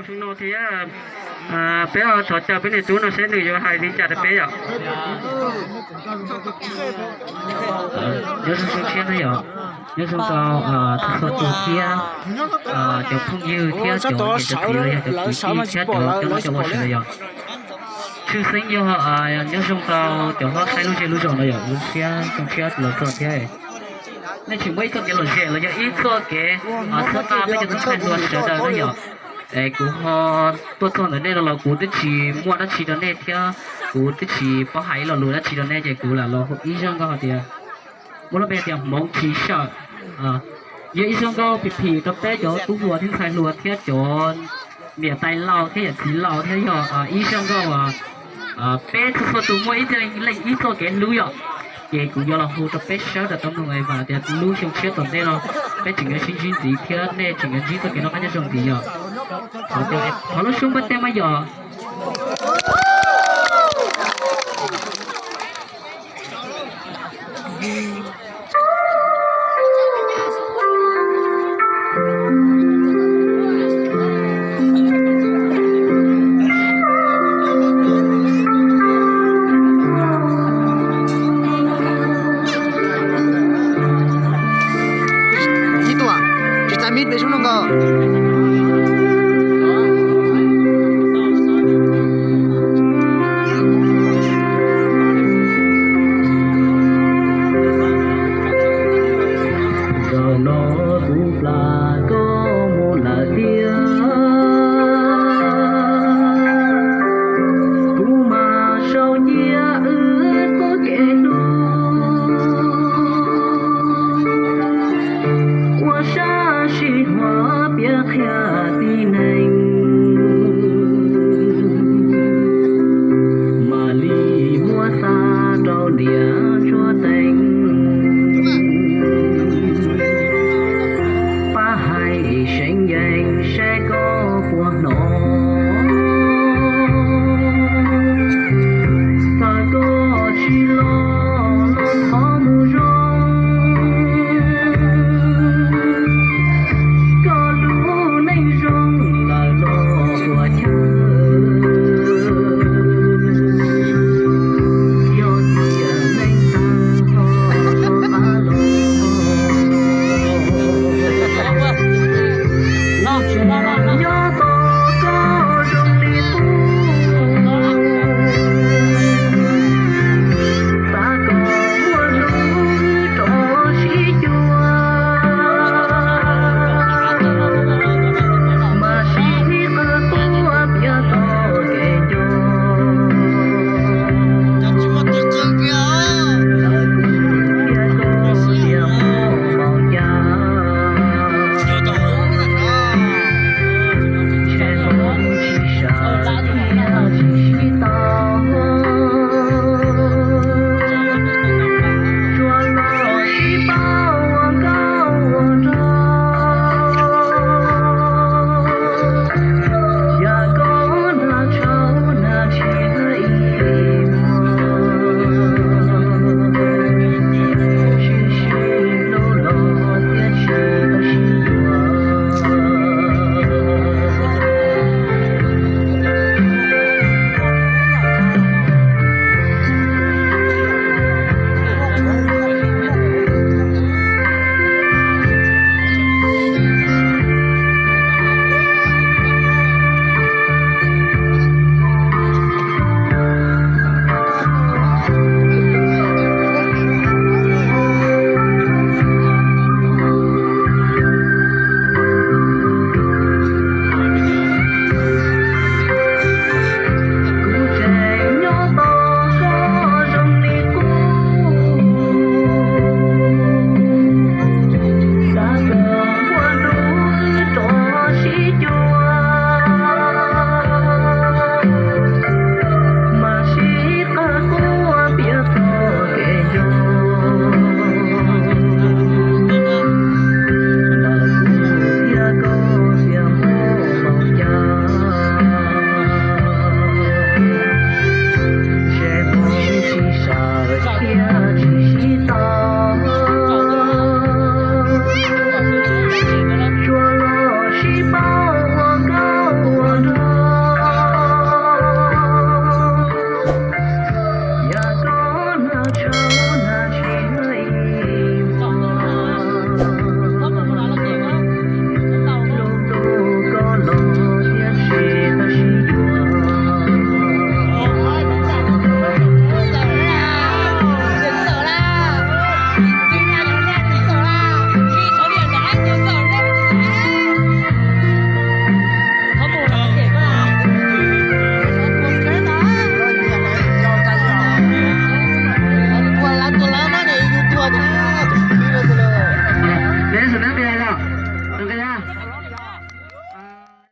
Tus no thiab, peb thov caw peb niam tub no seb nws yuav hais li cas rau peb yom. Nyob zoo zoo thiab na yom, nyob zoo rau txhua tus thiab cov phooj ywg thiab cov niam cov txiv los yog cov kwv tij thiab cov coj noj coj ua sawv daws yom. Tshwj xeeb yog nyob zoo rau cov hlob saib lub zej lub zos no yom, lub siab zoo siab los txog thiab. Nej tseem muaj ib txoj kev lom zem los yog ib txoj kev txhawb nqa peb cov tub ntxhais hluas sawv daws na yom. Es kuv ho tuaj txog ntawm nej no los kuv twb tsis muaj dab tsi rau nej thiab kuv twb tsis paub hais ib lo lus dab tsi rau nej ces kuv lam los ib zaug nkauj hais tias, muaj lub npe tias Hmoov Chiv Sawm. Yog ib zaug nkauj phim phim rau peb cov tub hluas thiab ntxhais hluas thiab cov niam tais laus thiab yawm txiv laus thiab yog ib zaug nkauj uas peb txhua txhua tus muaj ib leeg ib txoj kev hlub yom. Ces kuv yuav los hu rau peb sawv daws tau mloog es vam tias lub xyoo tshiab tom ntej no peb tseem yuav sib ntsib ntxiv thiab nej tseem yuav ntsib txoj kev noj qab nyob zoo ntxiv yom. Thov lub xyoob npab teb mas yom.